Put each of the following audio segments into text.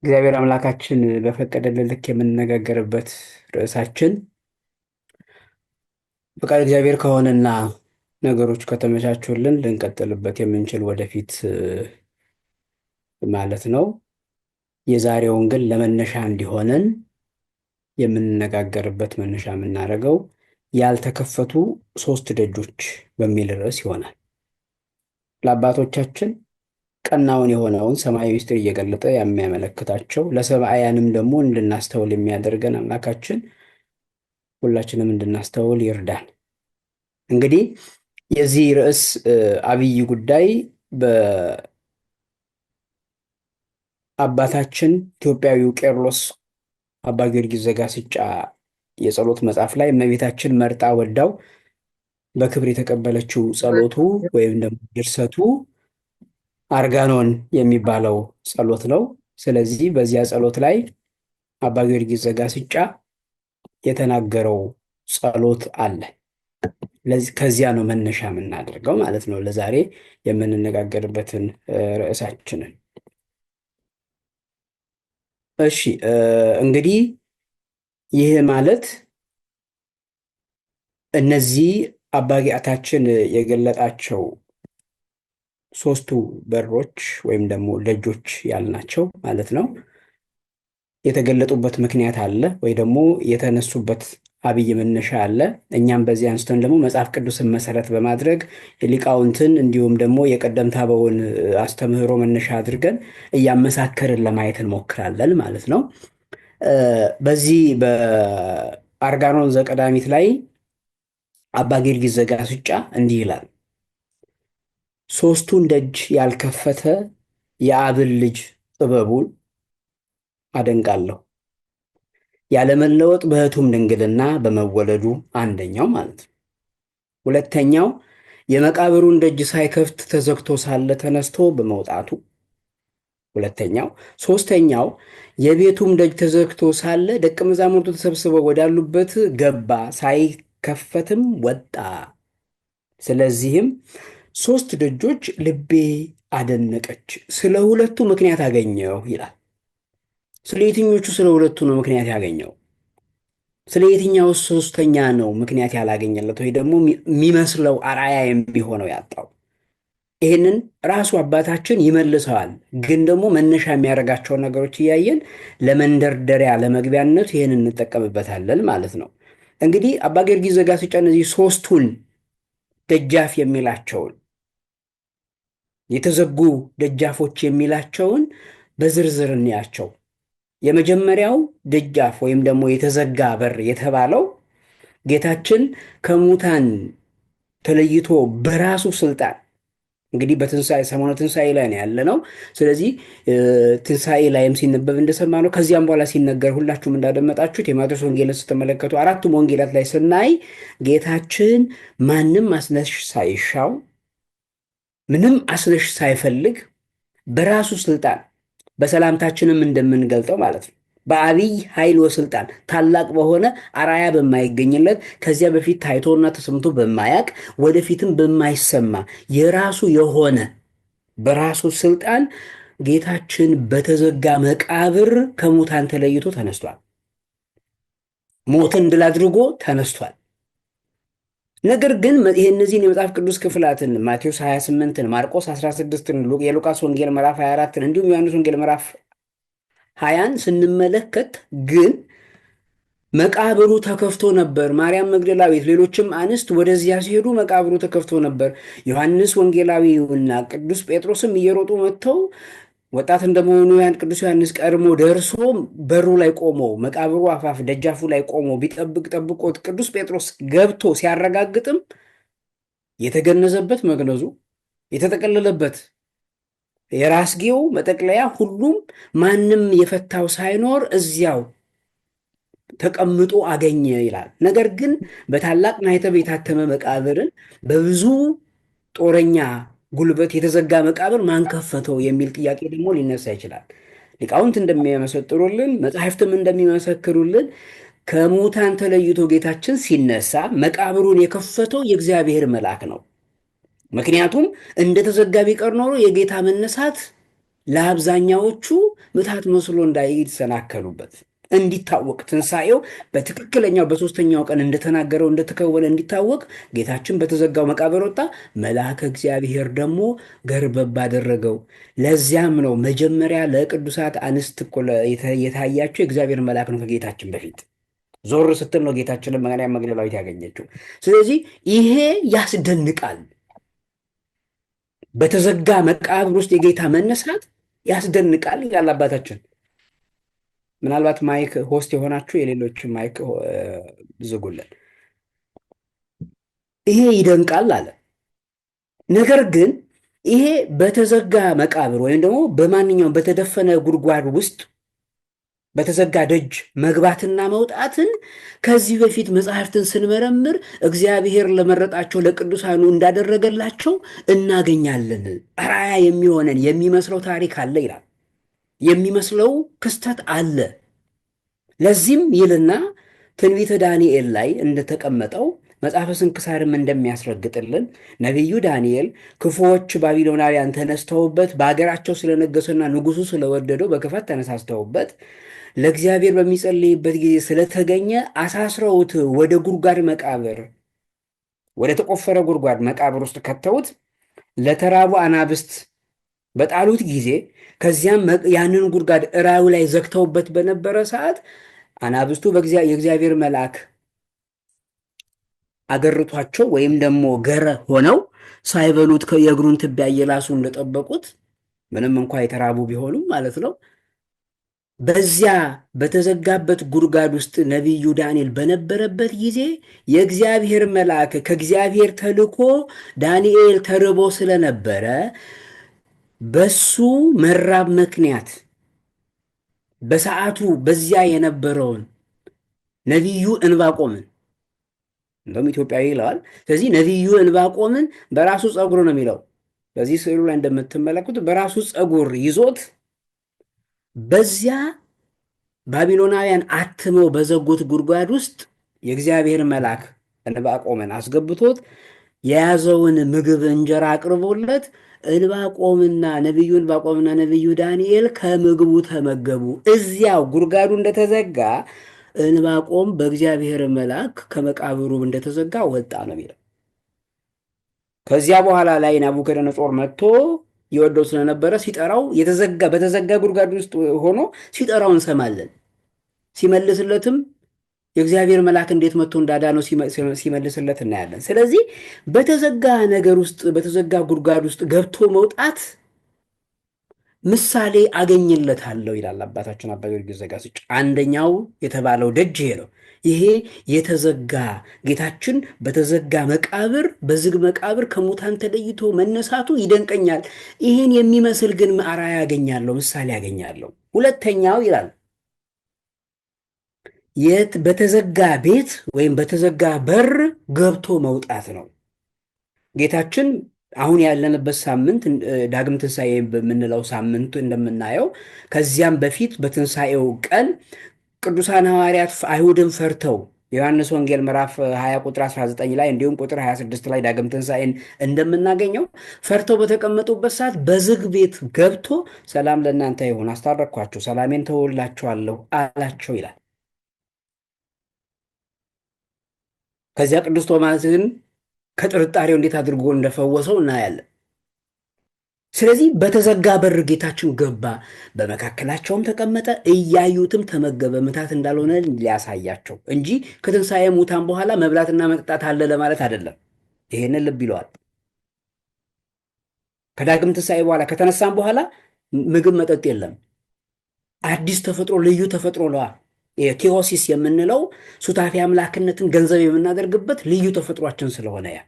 እግዚአብሔር አምላካችን በፈቀደልን ልክ የምንነጋገርበት ርዕሳችን ፈቃድ እግዚአብሔር ከሆነና ነገሮች ከተመቻቹልን ልንቀጥልበት የምንችል ወደፊት ማለት ነው። የዛሬውን ግን ለመነሻ እንዲሆነን የምንነጋገርበት መነሻ የምናደርገው ያልተከፈቱ ሶስት ደጆች በሚል ርዕስ ይሆናል። ለአባቶቻችን ቀናውን የሆነውን ሰማያዊ ምስጢር እየገለጠ የሚያመለክታቸው ለሰብአያንም ደግሞ እንድናስተውል የሚያደርገን አምላካችን ሁላችንም እንድናስተውል ይርዳን። እንግዲህ የዚህ ርዕስ አብይ ጉዳይ በአባታችን ኢትዮጵያዊው ቄርሎስ አባ ጊዮርጊስ ዘጋስጫ የጸሎት መጽሐፍ ላይ እመቤታችን መርጣ ወዳው በክብር የተቀበለችው ጸሎቱ ወይም ደግሞ ድርሰቱ አርጋኖን የሚባለው ጸሎት ነው። ስለዚህ በዚያ ጸሎት ላይ አባ ጊዮርጊስ ዘጋስጫ የተናገረው ጸሎት አለ። ከዚያ ነው መነሻ የምናደርገው ማለት ነው ለዛሬ የምንነጋገርበትን ርዕሳችንን። እሺ፣ እንግዲህ ይህ ማለት እነዚህ አባ ጌታችን የገለጣቸው ሶስቱ በሮች ወይም ደግሞ ደጆች ያልናቸው ማለት ነው የተገለጡበት ምክንያት አለ ወይ ደግሞ የተነሱበት አብይ መነሻ አለ። እኛም በዚህ አንስተን ደግሞ መጽሐፍ ቅዱስን መሰረት በማድረግ የሊቃውንትን እንዲሁም ደግሞ የቀደምት አበውን አስተምህሮ መነሻ አድርገን እያመሳከርን ለማየት እንሞክራለን ማለት ነው። በዚህ በአርጋኖን ዘቀዳሚት ላይ አባ ጊዮርጊስ ዘጋስጫ እንዲህ ይላል። ሶስቱን ደጅ ያልከፈተ የአብን ልጅ ጥበቡን አደንቃለሁ። ያለመለወጥ በሕቱም ድንግልና በመወለዱ አንደኛው ማለት ነው። ሁለተኛው የመቃብሩን ደጅ ሳይከፍት ተዘግቶ ሳለ ተነስቶ በመውጣቱ ሁለተኛው። ሶስተኛው የቤቱም ደጅ ተዘግቶ ሳለ ደቀ መዛሙርቱ ተሰብስበው ወዳሉበት ገባ፣ ሳይከፈትም ወጣ። ስለዚህም ሶስት ደጆች ልቤ አደነቀች፣ ስለ ሁለቱ ምክንያት አገኘሁ ይላል። ስለ የትኞቹ ስለ ሁለቱ ነው ምክንያት ያገኘው? ስለ የትኛው ሶስተኛ ነው ምክንያት ያላገኘለት ወይ ደግሞ የሚመስለው አርአያ የሚሆነው ያጣው? ይህንን ራሱ አባታችን ይመልሰዋል። ግን ደግሞ መነሻ የሚያደርጋቸውን ነገሮች እያየን ለመንደርደሪያ ለመግቢያነቱ ይህን እንጠቀምበታለን ማለት ነው። እንግዲህ አባ ጊዮርጊስ ዘጋስጫ እነዚህ ሶስቱን ደጃፍ የሚላቸውን የተዘጉ ደጃፎች የሚላቸውን በዝርዝር እንያቸው። የመጀመሪያው ደጃፍ ወይም ደግሞ የተዘጋ በር የተባለው ጌታችን ከሙታን ተለይቶ በራሱ ስልጣን እንግዲህ በትንሣኤ ሰሞነ ትንሣኤ ላይ ነው ያለ ነው። ስለዚህ ትንሣኤ ላይም ሲነበብ እንደሰማ ነው። ከዚያም በኋላ ሲነገር ሁላችሁም እንዳደመጣችሁት የማቴዎስ ወንጌልን ስትመለከቱ አራቱም ወንጌላት ላይ ስናይ ጌታችን ማንም አስነሽ ሳይሻው ምንም አስነሽ ሳይፈልግ በራሱ ስልጣን በሰላምታችንም እንደምንገልጠው ማለት ነው በአብይ ኃይል ወስልጣን ታላቅ በሆነ አራያ በማይገኝለት ከዚያ በፊት ታይቶና ተሰምቶ በማያቅ ወደፊትም በማይሰማ የራሱ የሆነ በራሱ ስልጣን ጌታችን በተዘጋ መቃብር ከሙታን ተለይቶ ተነስቷል። ሞትን ድል አድርጎ ተነስቷል። ነገር ግን ይህ እነዚህን የመጽሐፍ ቅዱስ ክፍላትን ማቴዎስ 28ን፣ ማርቆስ 16ን፣ የሉቃስ ወንጌል ምዕራፍ 24ን እንዲሁም ዮሐንስ ወንጌል ምዕራፍ 20ን ስንመለከት ግን መቃብሩ ተከፍቶ ነበር። ማርያም መግደላዊት፣ ሌሎችም አንስት ወደዚያ ሲሄዱ መቃብሩ ተከፍቶ ነበር። ዮሐንስ ወንጌላዊውና ቅዱስ ጴጥሮስም እየሮጡ መጥተው ወጣት እንደመሆኑ ያን ቅዱስ ዮሐንስ ቀድሞ ደርሶ በሩ ላይ ቆሞ መቃብሩ አፋፍ ደጃፉ ላይ ቆሞ ቢጠብቅ ጠብቆት ቅዱስ ጴጥሮስ ገብቶ ሲያረጋግጥም የተገነዘበት መግነዙ የተጠቀለለበት የራስጌው መጠቅለያ ሁሉም ማንም የፈታው ሳይኖር እዚያው ተቀምጦ አገኘ ይላል። ነገር ግን በታላቅ ማኅተም የታተመ መቃብርን በብዙ ጦረኛ ጉልበት የተዘጋ መቃብር ማን ከፈተው የሚል ጥያቄ ደግሞ ሊነሳ ይችላል። ሊቃውንት እንደሚመሰጥሩልን፣ መጻሕፍትም እንደሚመሰክሩልን ከሙታን ተለይቶ ጌታችን ሲነሳ መቃብሩን የከፈተው የእግዚአብሔር መልአክ ነው። ምክንያቱም እንደተዘጋ ቢቀር ኖሮ የጌታ መነሳት ለአብዛኛዎቹ ምትሃት መስሎ እንዳይሰናከሉበት እንዲታወቅ ትንሣኤው በትክክለኛው በሦስተኛው ቀን እንደተናገረው እንደተከወነ እንዲታወቅ ጌታችን በተዘጋው መቃብር ወጣ። መልአከ እግዚአብሔር ደግሞ ገርበብ አደረገው። ለዚያም ነው መጀመሪያ ለቅዱሳት አንስት እኮ የታያቸው የእግዚአብሔር መልአክ ነው ከጌታችን በፊት። ዞር ስትል ነው ጌታችንን ማርያም መግደላዊት ያገኘችው። ስለዚህ ይሄ ያስደንቃል። በተዘጋ መቃብር ውስጥ የጌታ መነሳት ያስደንቃል ይላል አባታችን። ምናልባት mic host የሆናችሁ የሌሎች mic ዝጉልን። ይሄ ይደንቃል አለ። ነገር ግን ይሄ በተዘጋ መቃብር ወይም ደግሞ በማንኛውም በተደፈነ ጉድጓድ ውስጥ በተዘጋ ደጅ መግባትና መውጣትን ከዚህ በፊት መጽሐፍትን ስንመረምር እግዚአብሔር ለመረጣቸው ለቅዱሳኑ እንዳደረገላቸው እናገኛለን። አርአያ የሚሆነን የሚመስለው ታሪክ አለ ይላል። የሚመስለው ክስተት አለ። ለዚህም ይልና ትንቢተ ዳንኤል ላይ እንደተቀመጠው መጽሐፈ ስንክሳርም እንደሚያስረግጥልን ነቢዩ ዳንኤል ክፉዎች ባቢሎናውያን ተነስተውበት በሀገራቸው ስለነገሰና ንጉሱ ስለወደደው በክፋት ተነሳስተውበት ለእግዚአብሔር በሚጸልይበት ጊዜ ስለተገኘ አሳስረውት ወደ ጉድጓድ መቃብር ወደ ተቆፈረ ጉድጓድ መቃብር ውስጥ ከተውት ለተራቡ አናብስት በጣሉት ጊዜ ከዚያም ያንን ጉድጓድ እራዩ ላይ ዘግተውበት በነበረ ሰዓት አናብስቱ የእግዚአብሔር መልአክ አገርቷቸው ወይም ደግሞ ገረ ሆነው ሳይበሉት የእግሩን ትቢያ እየላሱ እንደጠበቁት ምንም እንኳ የተራቡ ቢሆኑም ማለት ነው። በዚያ በተዘጋበት ጉድጓድ ውስጥ ነቢዩ ዳንኤል በነበረበት ጊዜ የእግዚአብሔር መልአክ ከእግዚአብሔር ተልኮ ዳንኤል ተርቦ ስለነበረ በሱ መራብ ምክንያት በሰዓቱ በዚያ የነበረውን ነቢዩ ዕንባቆምን እንደውም ኢትዮጵያዊ ይለዋል። ስለዚህ ነቢዩ ዕንባቆምን በራሱ ፀጉር ነው የሚለው። በዚህ ስዕሉ ላይ እንደምትመለከቱት በራሱ ፀጉር ይዞት በዚያ ባቢሎናውያን አትመው በዘጉት ጉድጓድ ውስጥ የእግዚአብሔር መልአክ ዕንባቆምን አስገብቶት የያዘውን ምግብ እንጀራ አቅርቦለት ዕንባቆምና ነቢዩ ዕንባቆምና ነቢዩ ዳንኤል ከምግቡ ተመገቡ። እዚያው ጉድጓዱ እንደተዘጋ ዕንባቆም በእግዚአብሔር መልአክ ከመቃብሩ እንደተዘጋ ወጣ ነው የሚለው። ከዚያ በኋላ ላይ ናቡከደነጾር መጥቶ የወደው ስለነበረ ሲጠራው በተዘጋ ጉድጓድ ውስጥ ሆኖ ሲጠራው እንሰማለን። ሲመልስለትም የእግዚአብሔር መልአክ እንዴት መጥቶ እንዳዳነው ሲመልስለት እናያለን። ስለዚህ በተዘጋ ነገር ውስጥ በተዘጋ ጉድጓድ ውስጥ ገብቶ መውጣት ምሳሌ አገኝለታለሁ ይላል አባታችን አባ ጊዮርጊስ ዘጋስጫ። አንደኛው የተባለው ደጅ ይሄ ነው። ይሄ የተዘጋ ጌታችን በተዘጋ መቃብር በዝግ መቃብር ከሙታን ተለይቶ መነሳቱ ይደንቀኛል። ይህን የሚመስል ግን አርአያ ያገኛለሁ፣ ምሳሌ ያገኛለሁ። ሁለተኛው ይላል በተዘጋ ቤት ወይም በተዘጋ በር ገብቶ መውጣት ነው። ጌታችን አሁን ያለንበት ሳምንት ዳግም ትንሣኤ በምንለው ሳምንት እንደምናየው ከዚያም በፊት በትንሣኤው ቀን ቅዱሳን ሐዋርያት አይሁድን ፈርተው የዮሐንስ ወንጌል ምዕራፍ 20 ቁጥር 19 ላይ እንዲሁም ቁጥር 26 ላይ ዳግም ትንሣኤን እንደምናገኘው ፈርተው በተቀመጡበት ሰዓት በዝግ ቤት ገብቶ ሰላም ለእናንተ ይሁን፣ አስታረቅኳችሁ፣ ሰላሜን ተወላችኋለሁ አላቸው ይላል። ከዚያ ቅዱስ ቶማስን ከጥርጣሬው እንዴት አድርጎ እንደፈወሰው እናያለን። ስለዚህ በተዘጋ በር ጌታችን ገባ፣ በመካከላቸውም ተቀመጠ፣ እያዩትም ተመገበ። ምታት እንዳልሆነ ሊያሳያቸው እንጂ ከትንሣኤ ሙታን በኋላ መብላትና መጠጣት አለ ለማለት አይደለም። ይሄንን ልብ ይለዋል። ከዳግም ትንሣኤ በኋላ ከተነሳም በኋላ ምግብ መጠጥ የለም። አዲስ ተፈጥሮ፣ ልዩ ተፈጥሮ ነዋ። ቴዎሲስ የምንለው ሱታፌ አምላክነትን ገንዘብ የምናደርግበት ልዩ ተፈጥሯችን ስለሆነ ያ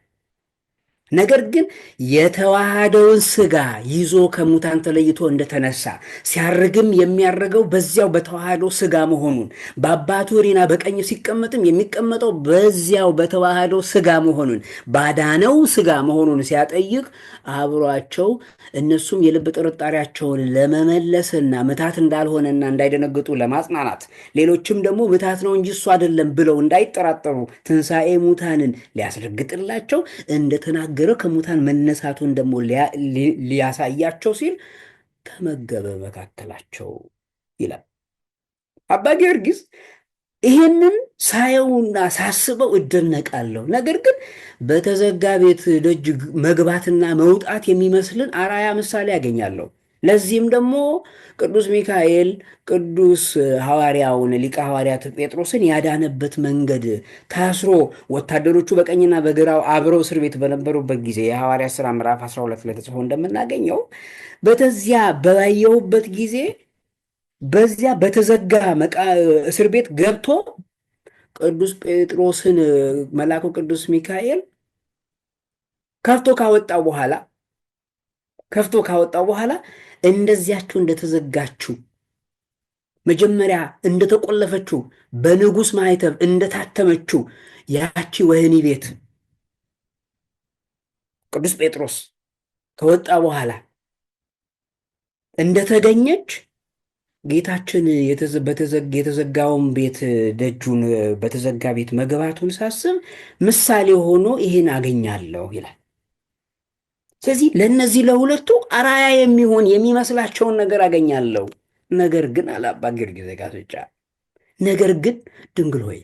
ነገር ግን የተዋሃደውን ስጋ ይዞ ከሙታን ተለይቶ እንደተነሳ ሲያርግም የሚያርገው በዚያው በተዋህዶ ስጋ መሆኑን በአባቱ ዕሪና በቀኝ ሲቀመጥም የሚቀመጠው በዚያው በተዋህዶ ስጋ መሆኑን ባዳነው ስጋ መሆኑን ሲያጠይቅ አብሯቸው እነሱም የልብ ጥርጣሬያቸውን ለመመለስና ምታት እንዳልሆነና እንዳይደነግጡ ለማጽናናት ሌሎችም ደግሞ ምታት ነው እንጂ እሱ አይደለም ብለው እንዳይጠራጠሩ ትንሣኤ ሙታንን ሊያስረግጥላቸው እንደተናገረ ከሙታን መነሳቱን ደግሞ ሊያሳያቸው ሲል ተመገበ መካከላቸው ይላል አባ ጊዮርጊስ። ይህንን ሳየውና ሳስበው እደነቃለሁ። ነገር ግን በተዘጋ ቤት ደጅ መግባትና መውጣት የሚመስልን አርአያ ምሳሌ ያገኛለሁ። ለዚህም ደግሞ ቅዱስ ሚካኤል ቅዱስ ሐዋርያውን ሊቀ ሐዋርያት ጴጥሮስን ያዳነበት መንገድ ታስሮ ወታደሮቹ በቀኝና በግራው አብረው እስር ቤት በነበሩበት ጊዜ የሐዋርያ ሥራ ምዕራፍ 12 ላይ ተጽፎ እንደምናገኘው በተዚያ ባየሁበት ጊዜ በዚያ በተዘጋ እስር ቤት ገብቶ ቅዱስ ጴጥሮስን መልአኩ ቅዱስ ሚካኤል ከፍቶ ካወጣው በኋላ ከፍቶ ካወጣው በኋላ እንደዚያችሁ እንደተዘጋችሁ መጀመሪያ እንደተቆለፈችው በንጉሥ ማኅተብ እንደታተመችው ያቺ ወህኒ ቤት ቅዱስ ጴጥሮስ ከወጣ በኋላ እንደተገኘች ጌታችን የተዘጋውን ቤት ደጁን በተዘጋ ቤት መግባቱን ሳስብ ምሳሌ ሆኖ ይህን አገኛለሁ ይላል። ስለዚህ ለእነዚህ ለሁለቱ አርአያ የሚሆን የሚመስላቸውን ነገር አገኛለሁ። ነገር ግን አለ አባ ጊዮርጊስ ዘጋስጫ፣ ነገር ግን ድንግል ሆይ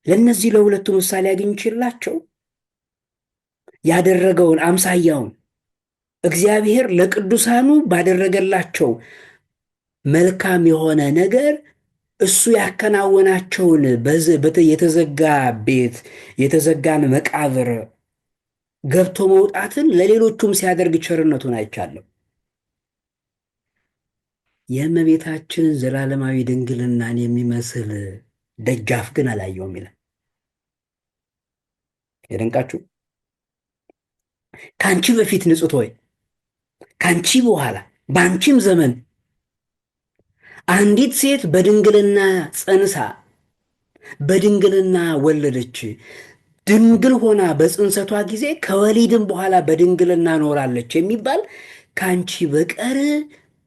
ለእነዚህ ለሁለቱ ምሳሌ አግኝቼላቸው ያደረገውን አምሳያውን እግዚአብሔር ለቅዱሳኑ ባደረገላቸው መልካም የሆነ ነገር እሱ ያከናወናቸውን የተዘጋ ቤት የተዘጋን መቃብር ገብቶ መውጣትን ለሌሎቹም ሲያደርግ ቸርነቱን አይቻለሁ። የእመቤታችንን ዘላለማዊ ድንግልናን የሚመስል ደጃፍ ግን አላየውም ይላል። የደንቃችሁ ከአንቺ በፊት ንጽሕት ሆይ ከአንቺ በኋላ በአንቺም ዘመን አንዲት ሴት በድንግልና ጸንሳ በድንግልና ወለደች። ድንግል ሆና በጽንሰቷ ጊዜ ከወሊድም በኋላ በድንግልና ኖራለች የሚባል ከአንቺ በቀር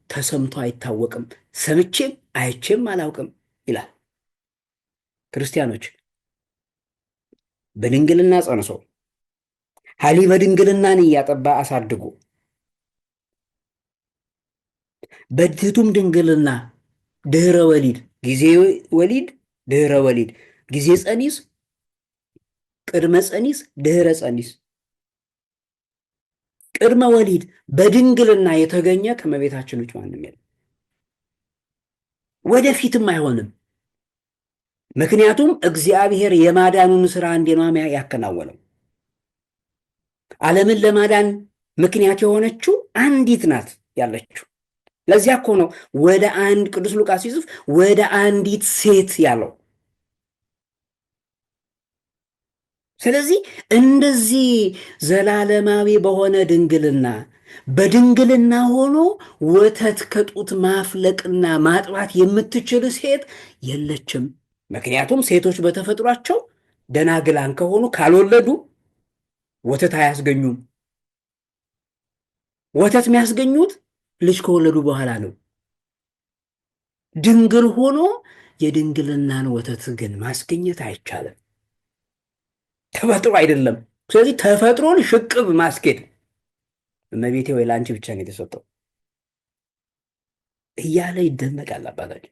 ተሰምቶ አይታወቅም፣ ሰምቼም አይቼም አላውቅም ይላል። ክርስቲያኖች በድንግልና ጸንሶ ሀሊ በድንግልናን እያጠባ አሳድጎ በትቱም ድንግልና ድህረ ወሊድ ጊዜ ወሊድ ድህረ ወሊድ ጊዜ ጸኒስ ቅድመ ጸኒስ ድህረ ጸኒስ ቅድመ ወሊድ በድንግልና የተገኘ ከመቤታችን ውጭ ማንም የለም። ወደፊትም አይሆንም። ምክንያቱም እግዚአብሔር የማዳኑን ስራ እንዴ ነው ያከናወነው። ዓለምን ለማዳን ምክንያት የሆነችው አንዲት ናት ያለችው። ለዚያ እኮ ነው ወደ አንድ ቅዱስ ሉቃስ ሲጽፍ ወደ አንዲት ሴት ያለው። ስለዚህ እንደዚህ ዘላለማዊ በሆነ ድንግልና በድንግልና ሆኖ ወተት ከጡት ማፍለቅና ማጥባት የምትችል ሴት የለችም። ምክንያቱም ሴቶች በተፈጥሯቸው ደናግላን ከሆኑ ካልወለዱ ወተት አያስገኙም። ወተት የሚያስገኙት ልጅ ከወለዱ በኋላ ነው። ድንግል ሆኖ የድንግልናን ወተት ግን ማስገኘት አይቻልም። ተፈጥሮ አይደለም። ስለዚህ ተፈጥሮን ሽቅብ ማስኬድ እመቤቴ ወይ ለአንቺ ብቻ ነው የተሰጠው እያለ ይደነቃል አባታችን።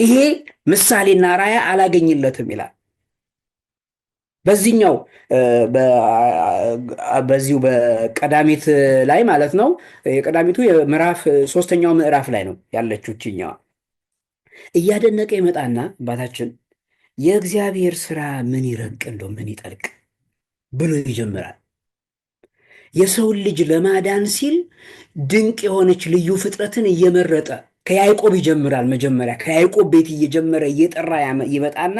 ይሄ ምሳሌና ራያ አላገኝለትም ይላል። በዚህኛው በዚሁ በቀዳሚት ላይ ማለት ነው። የቀዳሚቱ ምዕራፍ ሶስተኛው ምዕራፍ ላይ ነው ያለችው ይችኛዋ። እያደነቀ ይመጣና አባታችን የእግዚአብሔር ስራ ምን ይረቅ እንደው ምን ይጠልቅ ብሎ ይጀምራል። የሰውን ልጅ ለማዳን ሲል ድንቅ የሆነች ልዩ ፍጥረትን እየመረጠ ከያዕቆብ ይጀምራል። መጀመሪያ ከያዕቆብ ቤት እየጀመረ እየጠራ ይመጣና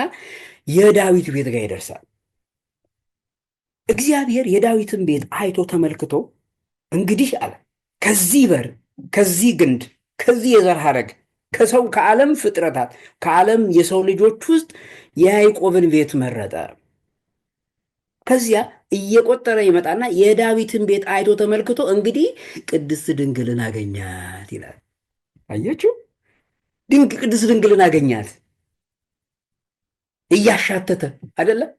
የዳዊት ቤት ጋር ይደርሳል። እግዚአብሔር የዳዊትን ቤት አይቶ ተመልክቶ እንግዲህ አለ ከዚህ በር፣ ከዚህ ግንድ፣ ከዚህ የዘር ሐረግ፣ ከሰው ከዓለም ፍጥረታት ከዓለም የሰው ልጆች ውስጥ የያዕቆብን ቤት መረጠ። ከዚያ እየቆጠረ ይመጣና የዳዊትን ቤት አይቶ ተመልክቶ እንግዲህ ቅድስት ድንግልን አገኛት ይላል። አያችሁ፣ ቅድስት ድንግልን አገኛት። እያሻተተ አይደለም።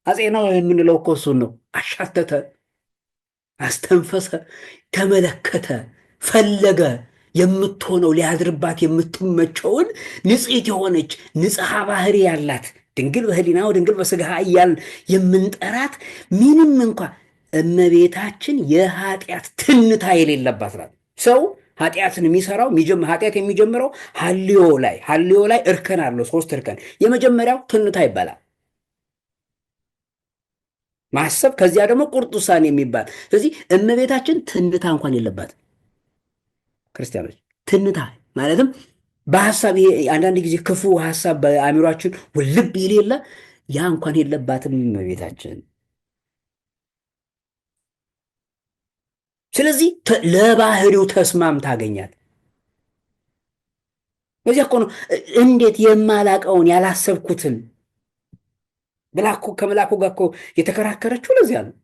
አጼናው የምንለው እኮ እሱን ነው። አሻተተ፣ አስተንፈሰ፣ ተመለከተ፣ ፈለገ። የምትሆነው ሊያድርባት የምትመቸውን ንጽሕት የሆነች ንጽሐ ባህሪ ያላት ድንግል በሕሊናው ድንግል በሥጋሃ እያልን የምንጠራት ምንም እንኳ እመቤታችን የኃጢአት ትንታ የሌለባት ናት። ሰው ኃጢአትን የሚሰራው ኃጢአት የሚጀምረው ሐልዮ ላይ ሐልዮ ላይ እርከን አለው፣ 3 እርከን። የመጀመሪያው ትንታ ይባላል፣ ማሰብ። ከዚያ ደግሞ ቁርጥ ውሳኔ የሚባል። ስለዚህ እመቤታችን ትንታ እንኳን የለባት። ክርስቲያኖች ትንታ ማለትም በሐሳብ ይሄ አንዳንድ ጊዜ ክፉ ሐሳብ በአእምሯችን ውልብ የሌለ ያ እንኳን የለባትም እመቤታችን። ስለዚህ ለባህሪው ተስማም ታገኛት። በዚያ እኮ ነው እንዴት የማላቀውን ያላሰብኩትን ብላ እኮ ከመላኩ ጋር እኮ የተከራከረችው ለዚያ ነው።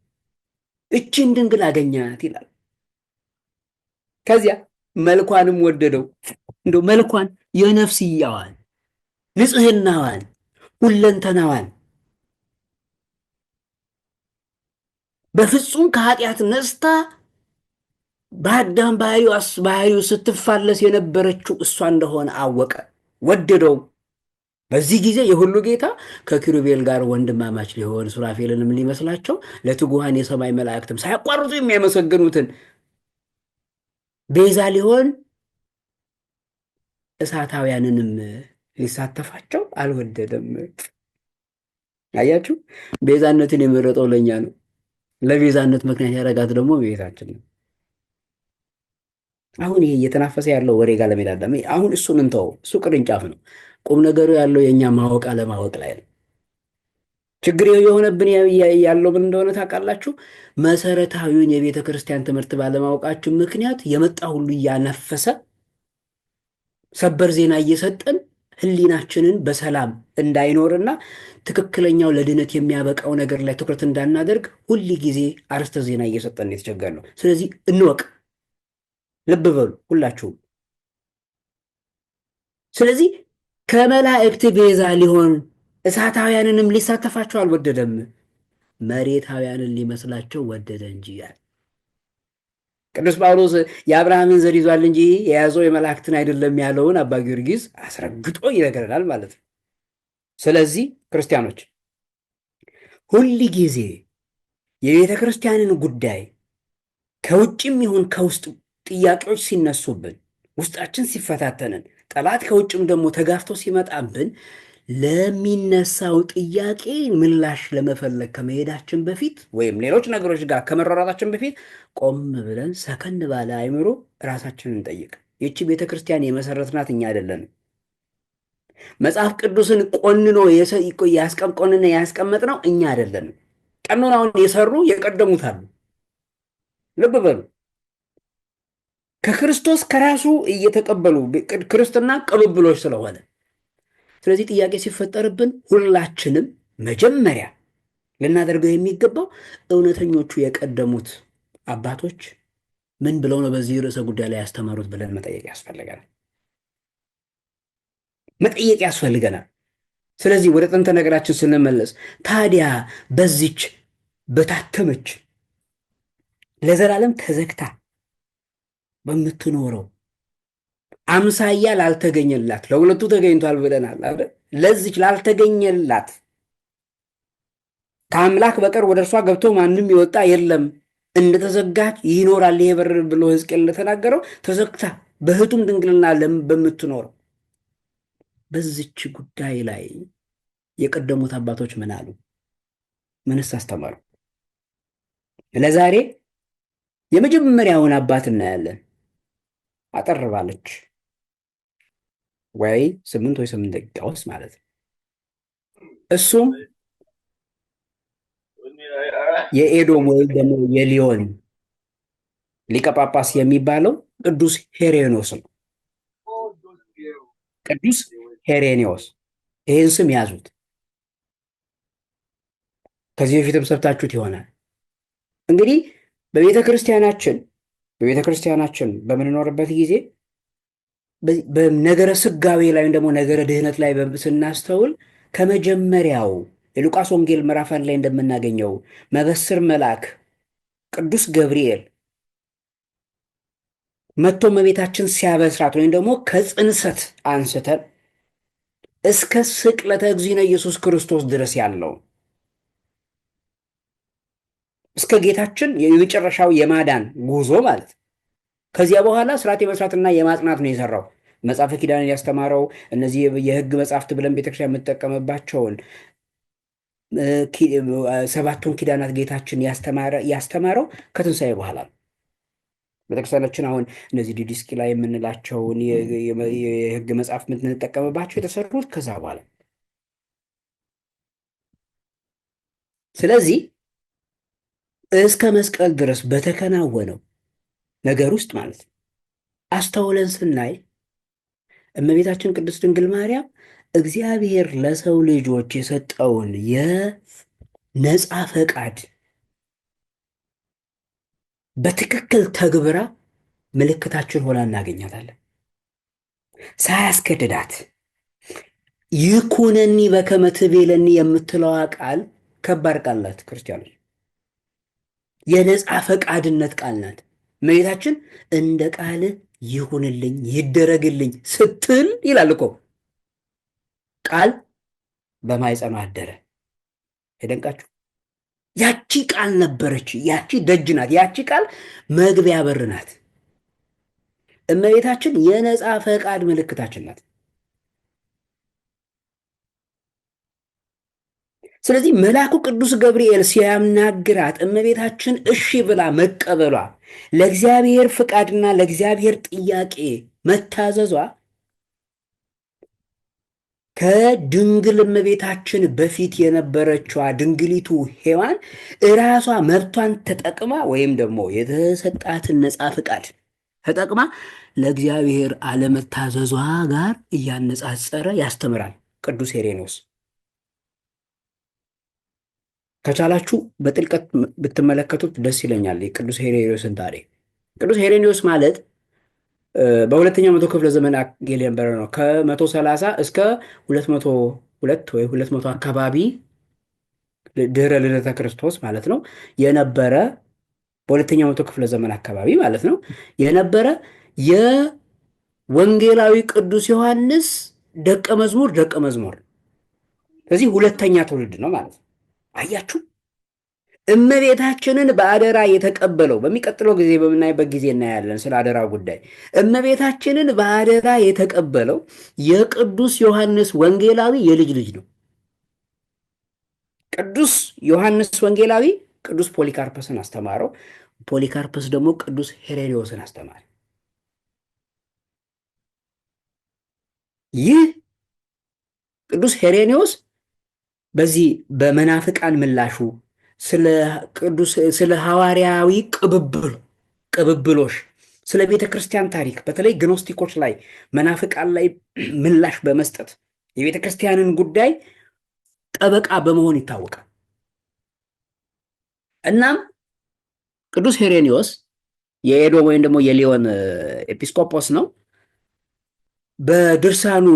እቺን ድንግል አገኛት ይላል። ከዚያ መልኳንም ወደደው። እንደው መልኳን፣ የነፍስያዋን፣ ንጽህናዋን፣ ሁለንተናዋን በፍጹም ከኃጢአት ነጽታ በአዳም ባህሪው ስትፋለስ የነበረችው እሷ እንደሆነ አወቀ፣ ወደደው። በዚህ ጊዜ የሁሉ ጌታ ከኪሩቤል ጋር ወንድማማች ሊሆን ሱራፌልንም ሊመስላቸው ለትጉሃን የሰማይ መላእክትም ሳያቋርጡ የሚያመሰግኑትን ቤዛ ሊሆን እሳታውያንንም ሊሳተፋቸው አልወደደም። አያችሁ፣ ቤዛነትን የመረጠው ለኛ ነው። ለቤዛነት ምክንያት ያደረጋት ደግሞ ቤዛችን ነው። አሁን ይሄ እየተናፈሰ ያለው ወሬ ጋር ለመሄድ አይደለም። አሁን እሱን እንተወው፣ እሱ ቅርንጫፍ ነው። ቁም ነገሩ ያለው የኛ ማወቅ አለማወቅ ላይ ነው። ችግር የሆነብን ያለው ምን እንደሆነ ታውቃላችሁ? መሰረታዊውን የቤተ ክርስቲያን ትምህርት ባለማወቃችን ምክንያት የመጣ ሁሉ እያነፈሰ ሰበር ዜና እየሰጠን ሕሊናችንን በሰላም እንዳይኖርና ትክክለኛው ለድነት የሚያበቃው ነገር ላይ ትኩረት እንዳናደርግ ሁል ጊዜ አርስተ ዜና እየሰጠን የተቸገርነው። ስለዚህ እንወቅ፣ ልብ በሉ ሁላችሁም። ስለዚህ ከመላእክት ቤዛ ሊሆን እሳታውያንንም ሊሳተፋቸው አልወደደም፣ መሬታውያንን ሊመስላቸው ወደደ እንጂ። ቅዱስ ጳውሎስ የአብርሃምን ዘር ይዟል እንጂ የያዘው የመላእክትን አይደለም ያለውን አባ ጊዮርጊስ አስረግጦ ይነግረናል ማለት ነው። ስለዚህ ክርስቲያኖች ሁል ጊዜ የቤተ ክርስቲያንን ጉዳይ ከውጭም ይሁን ከውስጥ ጥያቄዎች ሲነሱብን፣ ውስጣችን ሲፈታተንን፣ ጠላት ከውጭም ደግሞ ተጋፍቶ ሲመጣብን ለሚነሳው ጥያቄ ምላሽ ለመፈለግ ከመሄዳችን በፊት ወይም ሌሎች ነገሮች ጋር ከመሯሯጣችን በፊት ቆም ብለን ሰከን ባለ አእምሮ ራሳችንን እንጠይቅ። ይቺ ቤተክርስቲያን የመሰረትናት እኛ አይደለንም። መጽሐፍ ቅዱስን ቆንኖ ቆንነ ያስቀመጥነው እኛ አይደለንም። ቀኖናውን የሰሩ የቀደሙት አሉ። ልብ በሉ። ከክርስቶስ ከራሱ እየተቀበሉ ክርስትና ቅብብሎች ስለሆነ፣ ስለዚህ ጥያቄ ሲፈጠርብን ሁላችንም መጀመሪያ ልናደርገው የሚገባው እውነተኞቹ የቀደሙት አባቶች ምን ብለው ነው በዚህ ርዕሰ ጉዳይ ላይ ያስተማሩት ብለን መጠየቅ ያስፈልገናል። መጠየቅ ያስፈልገናል። ስለዚህ ወደ ጥንተ ነገራችን ስንመለስ ታዲያ በዚች በታተመች ለዘላለም ተዘግታ በምትኖረው አምሳያ ላልተገኘላት፣ ለሁለቱ ተገኝቷል ብለናል አይደል? ለዚች ላልተገኘላት ከአምላክ በቀር ወደ እርሷ ገብቶ ማንም ይወጣ የለም፣ እንደተዘጋች ይኖራል ይሄ በር ብሎ ሕዝቅኤል እንደተናገረው ተዘግታ በህቱም ድንግልና በምትኖረው በዚች ጉዳይ ላይ የቀደሙት አባቶች ምን አሉ? ምንስ አስተማሩ? ለዛሬ የመጀመሪያውን አባት እናያለን። አጠር ባለች ወይ 8 ወይ 8 ደቂቃ ውስጥ ማለት ነው። እሱም የኤዶም ወይም ደግሞ የሊዮን ሊቀ ጳጳስ የሚባለው ቅዱስ ሄሬኔዎስ ነው። ቅዱስ ሄሬኔዎስ ይህን ስም ያዙት። ከዚህ በፊትም ሰብታችሁት ይሆናል። እንግዲህ በቤተ ክርስቲያናችን በቤተ ክርስቲያናችን በምንኖርበት ጊዜ በነገረ ስጋዌ ላይ ወይም ደግሞ ነገረ ድህነት ላይ ስናስተውል ከመጀመሪያው የሉቃስ ወንጌል ምዕራፍ 1 ላይ እንደምናገኘው መበስር መልአክ ቅዱስ ገብርኤል መጥቶ እመቤታችን ሲያበስራት ወይም ደግሞ ከጽንሰት አንስተን እስከ ስቅለተ እግዚእነ ኢየሱስ ክርስቶስ ድረስ ያለው እስከ ጌታችን የመጨረሻው የማዳን ጉዞ ማለት ከዚያ በኋላ ስርዓት የመስራትና የማጽናት ነው የሰራው። መጽሐፈ ኪዳንን ያስተማረው እነዚህ የሕግ መጽሐፍት ብለን ቤተክርስቲያን የምትጠቀምባቸውን ሰባቱን ኪዳናት ጌታችን ያስተማረው ከትንሣኤ በኋላ ነው። ቤተክርስቲያናችን አሁን እነዚህ ዲድስቅልያ የምንላቸውን የሕግ መጽሐፍ የምንጠቀምባቸው የተሰሩት ከዛ በኋላ። ስለዚህ እስከ መስቀል ድረስ በተከናወነው ነገር ውስጥ ማለት ነው አስተውለን ስናይ እመቤታችን ቅድስት ድንግል ማርያም እግዚአብሔር ለሰው ልጆች የሰጠውን የነፃ ፈቃድ በትክክል ተግብራ ምልክታችን ሆና እናገኛታለን። ሳያስገድዳት ይኩነኒ በከመ ትቤለኒ የምትለዋ ቃል ከባድ ቃል ናት። ክርስቲያኖች፣ የነፃ ፈቃድነት ቃል ናት። እመቤታችን እንደ ቃል ይሁንልኝ ይደረግልኝ ስትል ይላል እኮ ቃል በማኅፀኗ አደረ። የደንቃችሁ ያቺ ቃል ነበረች። ያቺ ደጅ ናት። ያቺ ቃል መግቢያ በር ናት። እመቤታችን የነፃ ፈቃድ ምልክታችን ናት። ስለዚህ መልአኩ ቅዱስ ገብርኤል ሲያናግራት እመቤታችን እሺ ብላ መቀበሏ ለእግዚአብሔር ፍቃድና ለእግዚአብሔር ጥያቄ መታዘዟ ከድንግል እመቤታችን በፊት የነበረችዋ ድንግሊቱ ሔዋን እራሷ መብቷን ተጠቅማ ወይም ደግሞ የተሰጣትን ነፃ ፍቃድ ተጠቅማ ለእግዚአብሔር አለመታዘዟ ጋር እያነጻጸረ ያስተምራል ቅዱስ ሄሬኔዎስ። ከቻላችሁ በጥልቀት ብትመለከቱት ደስ ይለኛል። የቅዱስ ሄሬኔዎስን ታሪክ። ቅዱስ ሄሬኔዎስ ማለት በሁለተኛው መቶ ክፍለ ዘመን የነበረ ነው። ከ130 እስከ 202 ወይ 200 አካባቢ ድህረ ልደተ ክርስቶስ ማለት ነው የነበረ፣ በሁለተኛው መቶ ክፍለ ዘመን አካባቢ ማለት ነው የነበረ የወንጌላዊ ቅዱስ ዮሐንስ ደቀ መዝሙር። ስለዚህ ሁለተኛ ትውልድ ነው ማለት ነው። አያችሁ፣ እመቤታችንን በአደራ የተቀበለው፣ በሚቀጥለው ጊዜ በምናይበት ጊዜ እናያለን ስለ አደራ ጉዳይ። እመቤታችንን በአደራ የተቀበለው የቅዱስ ዮሐንስ ወንጌላዊ የልጅ ልጅ ነው። ቅዱስ ዮሐንስ ወንጌላዊ ቅዱስ ፖሊካርፐስን አስተማረው። ፖሊካርፐስ ደግሞ ቅዱስ ሄሬኔዎስን አስተማረ። ይህ ቅዱስ ሄሬኔዎስ በዚህ በመናፍቃን ምላሹ፣ ስለ ሐዋርያዊ ቅብብሎሽ፣ ስለ ቤተ ክርስቲያን ታሪክ፣ በተለይ ግኖስቲኮች ላይ፣ መናፍቃን ላይ ምላሽ በመስጠት የቤተ ክርስቲያንን ጉዳይ ጠበቃ በመሆን ይታወቃል። እናም ቅዱስ ሄሬኔዎስ የኤዶም ወይም ደግሞ የሊዮን ኤጲስቆጶስ ነው። በድርሳኑ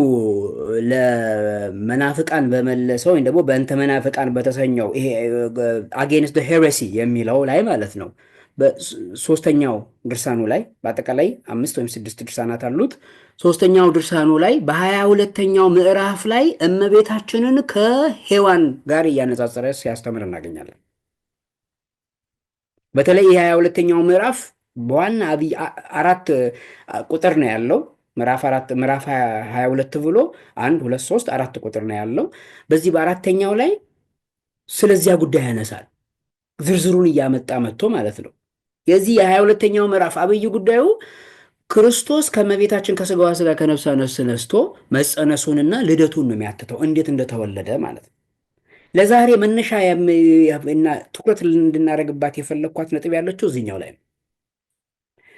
ለመናፍቃን በመለሰው ወይም ደግሞ በእንተ መናፍቃን በተሰኘው ይሄ Against Heresy የሚለው ላይ ማለት ነው። በሶስተኛው ድርሳኑ ላይ፣ በአጠቃላይ አምስት ወይም ስድስት ድርሳናት አሉት። ሶስተኛው ድርሳኑ ላይ በ22ኛው ምዕራፍ ላይ እመቤታችንን ከሔዋን ጋር እያነጻጸረ ሲያስተምር እናገኛለን። በተለይ የ22ኛው ምዕራፍ በዋና አብይ አራት ቁጥር ነው ያለው። ምዕራፍ 4፣ ምዕራፍ 22 ብሎ አንድ፣ ሁለት፣ ሶስት፣ አራት ቁጥር ነው ያለው። በዚህ በአራተኛው ላይ ስለዚያ ጉዳይ ያነሳል። ዝርዝሩን እያመጣ መጥቶ ማለት ነው። የዚህ የ22ኛው ምዕራፍ አብይ ጉዳዩ ክርስቶስ ከእመቤታችን ከስጋዋ ስጋ ከነፍሷ ነፍስ ነስቶ መጸነሱንና ልደቱን ነው የሚያትተው፣ እንዴት እንደተወለደ ማለት ነው። ለዛሬ መነሻ እና ትኩረት እንድናደርግባት የፈለግኳት ነጥብ ያለችው እዚህኛው ላይ ነው።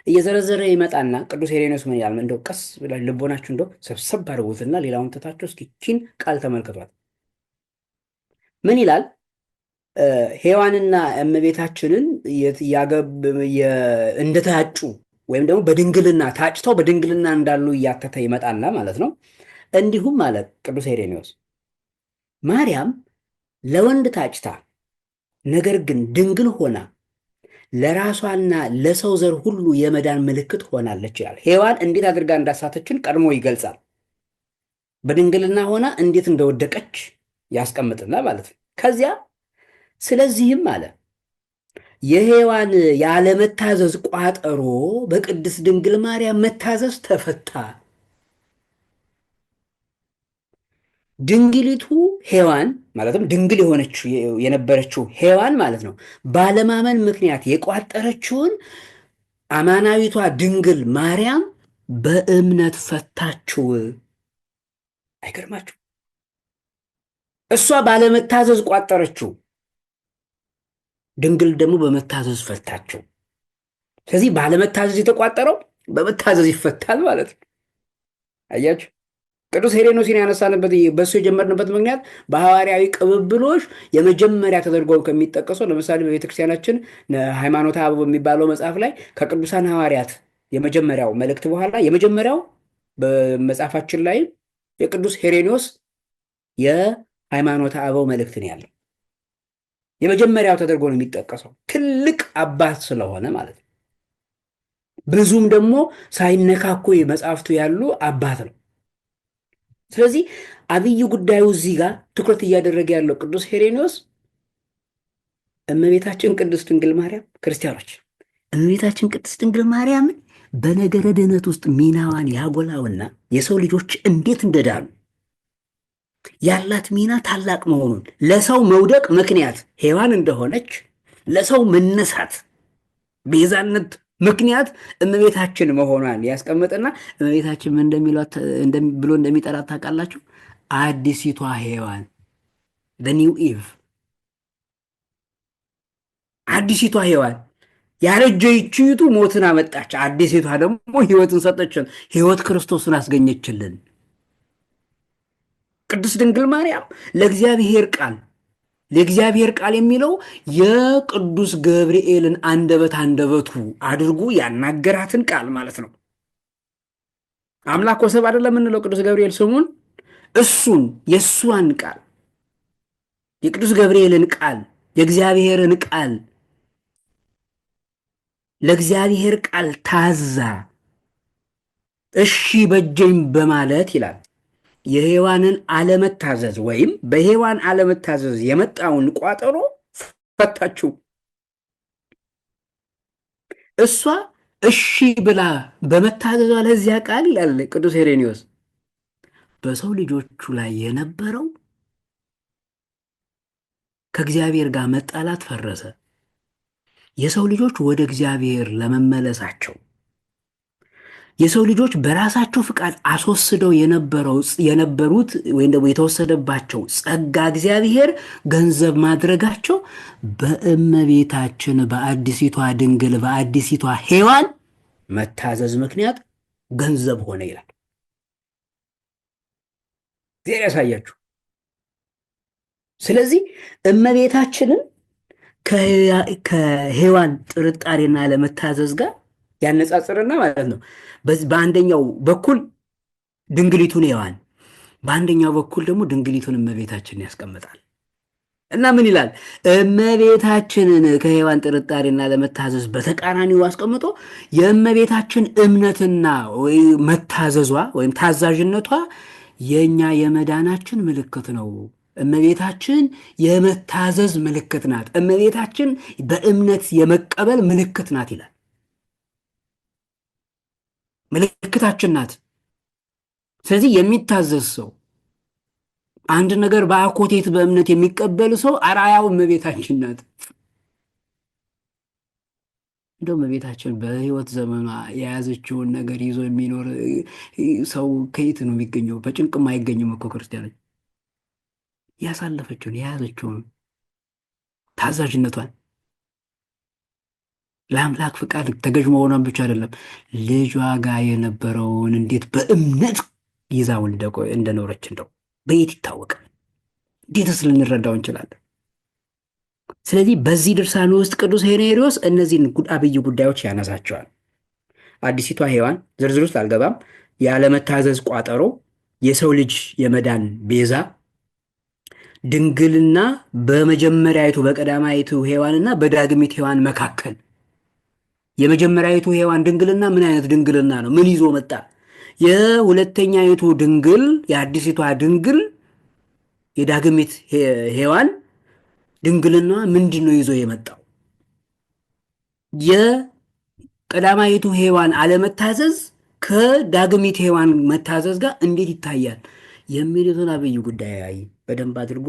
እየዘረዘረ ይመጣና ቅዱስ ሄሬኔዎስ ምን ይላል? እንደው ቀስ ብላችሁ ልቦናችሁ እንደው ሰብሰብ አድርጉትና ሌላውን ትታችሁ እስኪ ይህችን ቃል ተመልከቷት። ምን ይላል? ሔዋንና እመቤታችንን እንደታጩ ወይም ደግሞ በድንግልና ታጭተው በድንግልና እንዳሉ እያተተ ይመጣና ማለት ነው። እንዲሁም ማለት ቅዱስ ሄሬኔዎስ ማርያም ለወንድ ታጭታ ነገር ግን ድንግል ሆና ለራሷና ለሰው ዘር ሁሉ የመዳን ምልክት ሆናለች ይላል። ሔዋን እንዴት አድርጋ እንዳሳተችን ቀድሞ ይገልጻል። በድንግልና ሆና እንዴት እንደወደቀች ያስቀምጥና ማለት ነው። ከዚያ ስለዚህም አለ የሔዋን ያለመታዘዝ ቋጠሮ በቅድስት ድንግል ማርያም መታዘዝ ተፈታ። ድንግሊቱ ሔዋን ማለትም ድንግል የሆነችው የነበረችው ሔዋን ማለት ነው፣ ባለማመን ምክንያት የቋጠረችውን አማናዊቷ ድንግል ማርያም በእምነት ፈታችው። አይገርማችሁ? እሷ ባለመታዘዝ ቋጠረችው፣ ድንግል ደግሞ በመታዘዝ ፈታችው። ስለዚህ ባለመታዘዝ የተቋጠረው በመታዘዝ ይፈታል ማለት ነው። አያችሁ? ቅዱስ ሄሬኖስን ያነሳንበት በእሱ የጀመርንበት ምክንያት በሐዋርያዊ ቅብብሎሽ የመጀመሪያ ተደርጎ ከሚጠቀሰው ለምሳሌ በቤተክርስቲያናችን ሃይማኖተ አበው በሚባለው መጽሐፍ ላይ ከቅዱሳን ሐዋርያት የመጀመሪያው መልእክት በኋላ የመጀመሪያው በመጽሐፋችን ላይ የቅዱስ ሄሬኔዎስ የሃይማኖተ አበው መልእክት ነው ያለው። የመጀመሪያው ተደርጎ ነው የሚጠቀሰው ትልቅ አባት ስለሆነ ማለት ነው። ብዙም ደግሞ ሳይነካኩ መጽሐፍቱ ያሉ አባት ነው። ስለዚህ አብይ ጉዳዩ እዚህ ጋር ትኩረት እያደረገ ያለው ቅዱስ ሄሬኔዎስ እመቤታችን ቅድስት ድንግል ማርያም፣ ክርስቲያኖች እመቤታችን ቅድስት ድንግል ማርያምን በነገረ ድኅነት ውስጥ ሚናዋን ያጎላውና የሰው ልጆች እንዴት እንደዳኑ ያላት ሚና ታላቅ መሆኑን፣ ለሰው መውደቅ ምክንያት ሔዋን እንደሆነች ለሰው መነሳት ቤዛነት ምክንያት እመቤታችን መሆኗን ያስቀምጥና እመቤታችን ምን ብሎ እንደሚጠራት ታውቃላችሁ? አዲሲቷ ሔዋን፣ new Eve፣ አዲሲቷ ሔዋን። ያረጀችይቱ ሞትን አመጣች፣ አዲሲቷ ደግሞ ሕይወትን ሰጠችን። ሕይወት ክርስቶስን አስገኘችልን። ቅድስት ድንግል ማርያም ለእግዚአብሔር ቃል፣ ለእግዚአብሔር ቃል የሚለው የቅዱስ ገብርኤልን አንደበት አንደበቱ አድርጎ ያናገራትን ቃል ማለት ነው። አምላክ ወሰብ አይደለም የምንለው ቅዱስ ገብርኤል ስሙን፣ እሱን የእሷን ቃል፣ የቅዱስ ገብርኤልን ቃል፣ የእግዚአብሔርን ቃል፣ ለእግዚአብሔር ቃል ታዛ እሺ በጀኝ በማለት ይላል የሔዋንን አለመታዘዝ ወይም በሔዋን አለመታዘዝ የመጣውን ቋጠሮ ፈታችው። እሷ እሺ ብላ በመታዘዟ ለዚያ ቃል ይላል ቅዱስ ሄሬኔዎስ በሰው ልጆቹ ላይ የነበረው ከእግዚአብሔር ጋር መጣላት ፈረሰ። የሰው ልጆች ወደ እግዚአብሔር ለመመለሳቸው የሰው ልጆች በራሳቸው ፍቃድ አስወስደው የነበሩት ወይም ደግሞ የተወሰደባቸው ጸጋ እግዚአብሔር ገንዘብ ማድረጋቸው በእመቤታችን በአዲሲቷ ድንግል በአዲሲቷ ሔዋን መታዘዝ ምክንያት ገንዘብ ሆነ ይላል። እግዚአብሔር ያሳያችሁ። ስለዚህ እመቤታችንን ከሔዋን ጥርጣሬና ለመታዘዝ ጋር ያነጻጽርና ማለት ነው። በአንደኛው በኩል ድንግሊቱን ሔዋን፣ በአንደኛው በኩል ደግሞ ድንግሊቱን እመቤታችንን ያስቀምጣል። እና ምን ይላል? እመቤታችንን ከሔዋን ጥርጣሬና ለመታዘዝ በተቃራኒው አስቀምጦ የእመቤታችን እምነትና ወይ መታዘዟ ወይም ታዛዥነቷ የእኛ የመዳናችን ምልክት ነው። እመቤታችን የመታዘዝ ምልክት ናት። እመቤታችን በእምነት የመቀበል ምልክት ናት ይላል። ምልክታችን ናት። ስለዚህ የሚታዘዝ ሰው፣ አንድ ነገር በአኮቴት በእምነት የሚቀበል ሰው አርአያው እመቤታችን ናት። እንደው እመቤታችን በሕይወት ዘመኗ የያዘችውን ነገር ይዞ የሚኖር ሰው ከየት ነው የሚገኘው? በጭንቅም አይገኝም እኮ ክርስቲያኖች። ያሳለፈችውን የያዘችውን ታዛዥነቷን ለአምላክ ፍቃድ ተገዥ መሆኗን ብቻ አይደለም፣ ልጇ ጋር የነበረውን እንዴት በእምነት ይዛው እንደኖረች እንደው በየት ይታወቃል? እንዴትስ ልንረዳው እንችላለን? ስለዚህ በዚህ ድርሳን ውስጥ ቅዱስ ሄሬኔዎስ እነዚህን አብይ ጉዳዮች ያነሳቸዋል። አዲሲቷ ሔዋን ዝርዝር ውስጥ አልገባም። ያለመታዘዝ ቋጠሮ፣ የሰው ልጅ የመዳን ቤዛ፣ ድንግልና በመጀመሪያይቱ በቀዳማይቱ ሔዋንና በዳግሚት ሔዋን መካከል የመጀመሪያይቱ ሔዋን ድንግልና ምን አይነት ድንግልና ነው? ምን ይዞ መጣ? የሁለተኛይቱ ድንግል የአዲሲቷ ድንግል የዳግሚት ሔዋን ድንግልና ምንድን ነው ይዞ የመጣው? የቀዳማይቱ ሔዋን አለመታዘዝ ከዳግሚት ሔዋን መታዘዝ ጋር እንዴት ይታያል የሚሉትን አብይ ጉዳይ በደንብ አድርጎ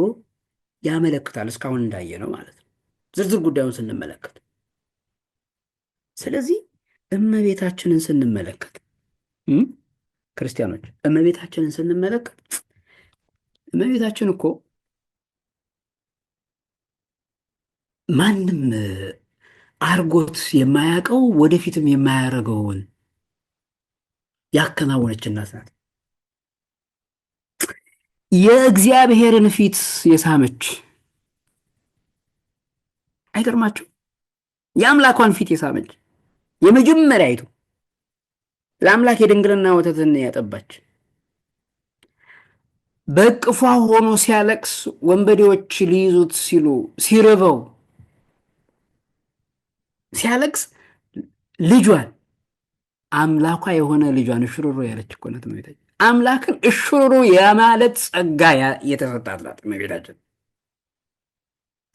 ያመለክታል። እስካሁን እንዳየ ነው ማለት ነው፣ ዝርዝር ጉዳዩን ስንመለከት። ስለዚህ እመቤታችንን ስንመለከት ክርስቲያኖች እመቤታችንን ስንመለከት እመቤታችን እኮ ማንም አርጎት የማያውቀው ወደፊትም የማያደርገውን ያከናወነች እናት ናት። የእግዚአብሔርን ፊት የሳመች አይገርማችሁ? የአምላኳን ፊት የሳመች የመጀመሪያይቱ ለአምላክ የድንግልና ወተትን ያጠባች፣ በእቅፏ ሆኖ ሲያለቅስ ወንበዴዎች ሊይዙት ሲሉ ሲርበው ሲያለቅስ ልጇን አምላኳ የሆነ ልጇን እሽሩሩ ያለች እኮ ናት እመቤታችን። አምላክን እሽሩሩ የማለት ጸጋ የተሰጣት ናት እመቤታችን።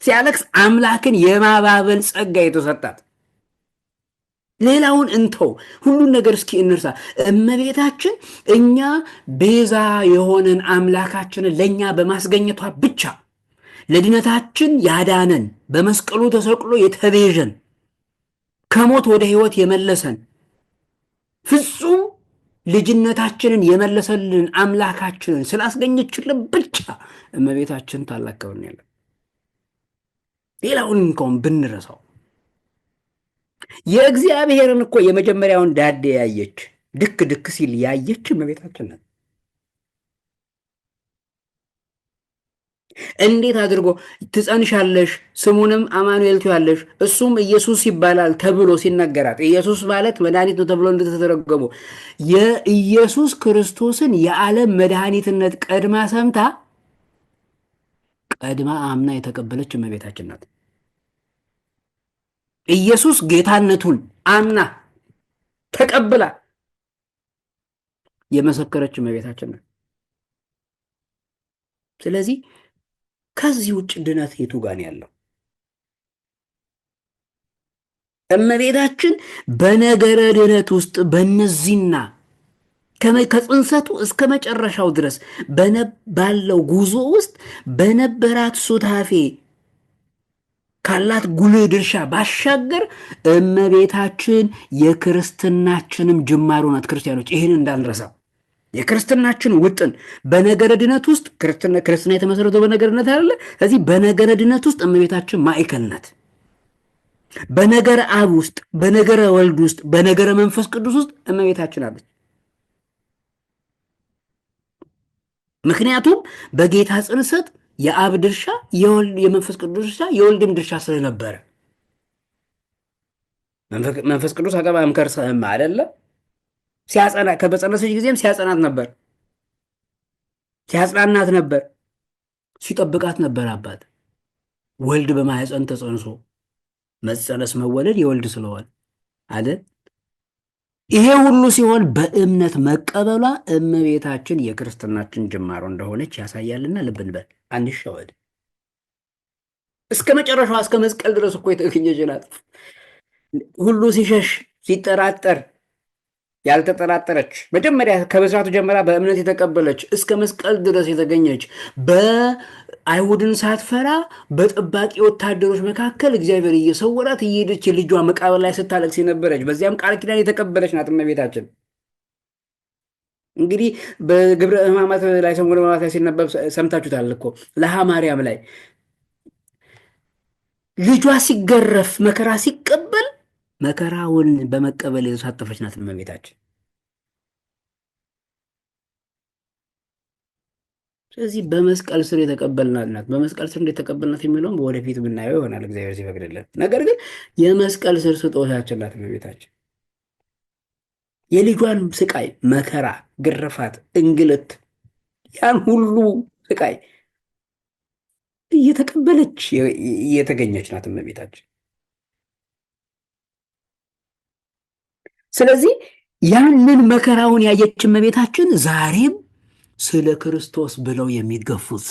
ሲያለቅስ አምላክን የማባበል ጸጋ የተሰጣት። ሌላውን እንተው፣ ሁሉን ነገር እስኪ እንርሳ። እመቤታችን እኛ ቤዛ የሆነን አምላካችንን ለእኛ በማስገኘቷ ብቻ ለድነታችን ያዳነን፣ በመስቀሉ ተሰቅሎ የተቤዠን፣ ከሞት ወደ ሕይወት የመለሰን፣ ፍጹም ልጅነታችንን የመለሰልን አምላካችንን ስላስገኘችልን ብቻ እመቤታችን ታላቅ ክብር ነው ያለን። ሌላውን እንኳን ብንረሳው የእግዚአብሔርን እኮ የመጀመሪያውን ዳዴ ያየች፣ ድክ ድክ ሲል ያየች እመቤታችን ናት። እንዴት አድርጎ ትጸንሻለሽ፣ ስሙንም አማኑኤል ትያለሽ፣ እሱም ኢየሱስ ይባላል ተብሎ ሲነገራት፣ ኢየሱስ ማለት መድኃኒት ነው ተብሎ እንደተተረጎመው የኢየሱስ ክርስቶስን የዓለም መድኃኒትነት ቀድማ ሰምታ ቀድማ አምና የተቀበለች እመቤታችን ናት። ኢየሱስ ጌታነቱን አምና ተቀብላ የመሰከረች እመቤታችን ናት። ስለዚህ ከዚህ ውጭ ድነት የቱ ጋር ነው ያለው? እመቤታችን በነገረ ድነት ውስጥ በእነዚህና ከጽንሰቱ እስከ መጨረሻው ድረስ ባለው ጉዞ ውስጥ በነበራት ሱታፌ ካላት ጉልህ ድርሻ ባሻገር እመቤታችን የክርስትናችንም ጅማሮ ናት። ክርስቲያኖች ይህን እንዳንረሳ። የክርስትናችን ውጥን በነገረ ድነት ውስጥ፣ ክርስትና የተመሰረተው በነገረ ድነት አይደለ? ስለዚህ በነገረ ድነት ውስጥ እመቤታችን ማዕከል ናት። በነገረ አብ ውስጥ፣ በነገረ ወልድ ውስጥ፣ በነገረ መንፈስ ቅዱስ ውስጥ እመቤታችን አለች። ምክንያቱም በጌታ ጽንሰት የአብ ድርሻ፣ የመንፈስ ቅዱስ ድርሻ፣ የወልድም ድርሻ ስለነበረ መንፈስ ቅዱስ አቀባ እምከርሰ እማ አይደለ? ሲያጸና ከበጸነሰች ጊዜም ሲያጸናት ነበር፣ ሲያጽናናት ነበር፣ ሲጠብቃት ነበር። አባት ወልድ በማህፀን ተጸንሶ መጸነስ መወለድ የወልድ ስለሆነ አለ። ይሄ ሁሉ ሲሆን በእምነት መቀበሏ እመቤታችን የክርስትናችን ጅማሮ እንደሆነች ያሳያልና ልብ እንበል፣ አንሸወድ። እስከ መጨረሻዋ እስከ መስቀል ድረስ እኮ የተገኘች ናት። ሁሉ ሲሸሽ ሲጠራጠር ያልተጠራጠረች፣ መጀመሪያ ከመስራቱ ጀምራ በእምነት የተቀበለች፣ እስከ መስቀል ድረስ የተገኘች፣ በአይሁድን ሳትፈራ በጠባቂ ወታደሮች መካከል እግዚአብሔር እየሰወራት እየሄደች የልጇ መቃብር ላይ ስታለቅስ የነበረች፣ በዚያም ቃል ኪዳን የተቀበለች ናት እመቤታችን። እንግዲህ በግብረ ሕማማት ላይ ሰሙነ ሕማማት ላይ ሲነበብ ሰምታችሁታል እኮ ለሃ ማርያም ላይ ልጇ ሲገረፍ መከራ ሲቀበል መከራውን በመቀበል የተሳተፈች ናት እመቤታችን። ስለዚህ በመስቀል ስር የተቀበልናት ናት። በመስቀል ስር እንዴት ተቀበልናት የሚለውም ወደፊት ብናየው ይሆናል እግዚአብሔር ሲፈቅድልን። ነገር ግን የመስቀል ስር ስጦታችን ናት እመቤታችን። የልጇን ስቃይ፣ መከራ፣ ግርፋት፣ እንግልት ያን ሁሉ ስቃይ እየተቀበለች እየተገኘች ናት እመቤታችን። ስለዚህ ያንን መከራውን ያየች እመቤታችን ዛሬም ስለ ክርስቶስ ብለው የሚገፉት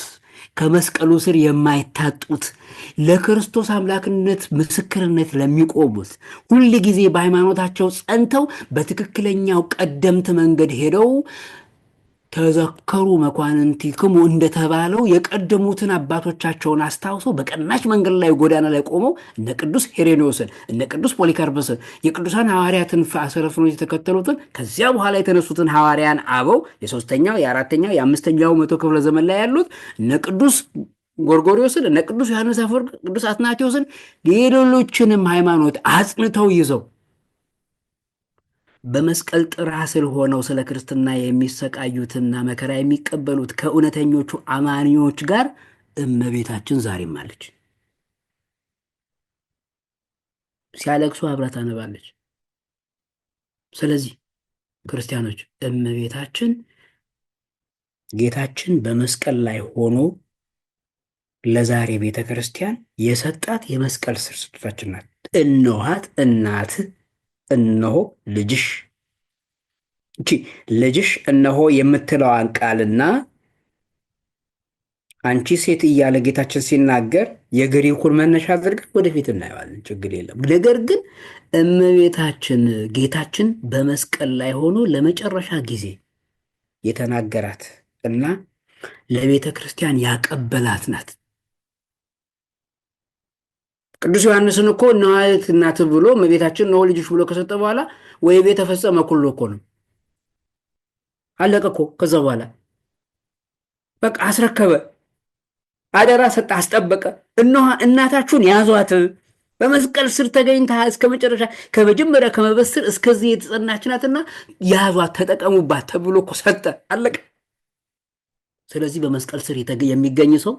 ከመስቀሉ ስር የማይታጡት ለክርስቶስ አምላክነት ምስክርነት ለሚቆሙት ሁል ጊዜ በሃይማኖታቸው ጸንተው በትክክለኛው ቀደምት መንገድ ሄደው ተዘከሩ መኳንንቲክሙ እንደተባለው የቀደሙትን አባቶቻቸውን አስታውሰው በቀናች መንገድ ላይ ጎዳና ላይ ቆመው እነ ቅዱስ ሄሬኔዎስን እነ ቅዱስ ፖሊካርፕስን የቅዱሳን ሐዋርያትን አሰረ ፍኖት የተከተሉትን ከዚያ በኋላ የተነሱትን ሐዋርያን አበው የሶስተኛው የአራተኛው የአምስተኛው መቶ ክፍለ ዘመን ላይ ያሉት እነ ቅዱስ ጎርጎሪዎስን እነ ቅዱስ ዮሐንስ አፈወርቅ ቅዱስ አትናቴዎስን ሌሎችንም ሃይማኖት አጽንተው ይዘው በመስቀል ጥራ ስር ሆነው ስለ ክርስትና የሚሰቃዩትና መከራ የሚቀበሉት ከእውነተኞቹ አማኒዎች ጋር እመቤታችን ዛሬም አለች። ሲያለቅሱ አብራ ታነባለች። ስለዚህ ክርስቲያኖች እመቤታችን ጌታችን በመስቀል ላይ ሆኖ ለዛሬ ቤተ ክርስቲያን የሰጣት የመስቀል ስር ስጦታችን ናት። እነኋት እናት እነሆ ልጅሽ። እቺ ልጅሽ እነሆ የምትለዋን ቃልና አንቺ ሴት እያለ ጌታችን ሲናገር የግሪኩን መነሻ አድርገን ወደፊት እናየዋለን። ችግር የለም። ነገር ግን እመቤታችን ጌታችን በመስቀል ላይ ሆኖ ለመጨረሻ ጊዜ የተናገራት እና ለቤተ ክርስቲያን ያቀበላት ናት። ቅዱስ ዮሐንስን እኮ እነኋት እናትህ ብሎ እመቤታችን እነሆ ልጅሽ ብሎ ከሰጠ በኋላ ወይቤ ተፈጸመ ኩሎ እኮ ነው። አለቀ እኮ። ከዛ በኋላ በቃ አስረከበ፣ አደራ ሰጠ፣ አስጠበቀ። እነሆ እናታችሁን ያዟት፣ በመስቀል ስር ተገኝታ እስከ መጨረሻ ከመጀመሪያ ከመበስር እስከዚህ የተጸናች ናትና ያዟት፣ ተጠቀሙባት ተብሎ እኮ ሰጠ። አለቀ። ስለዚህ በመስቀል ስር የሚገኝ ሰው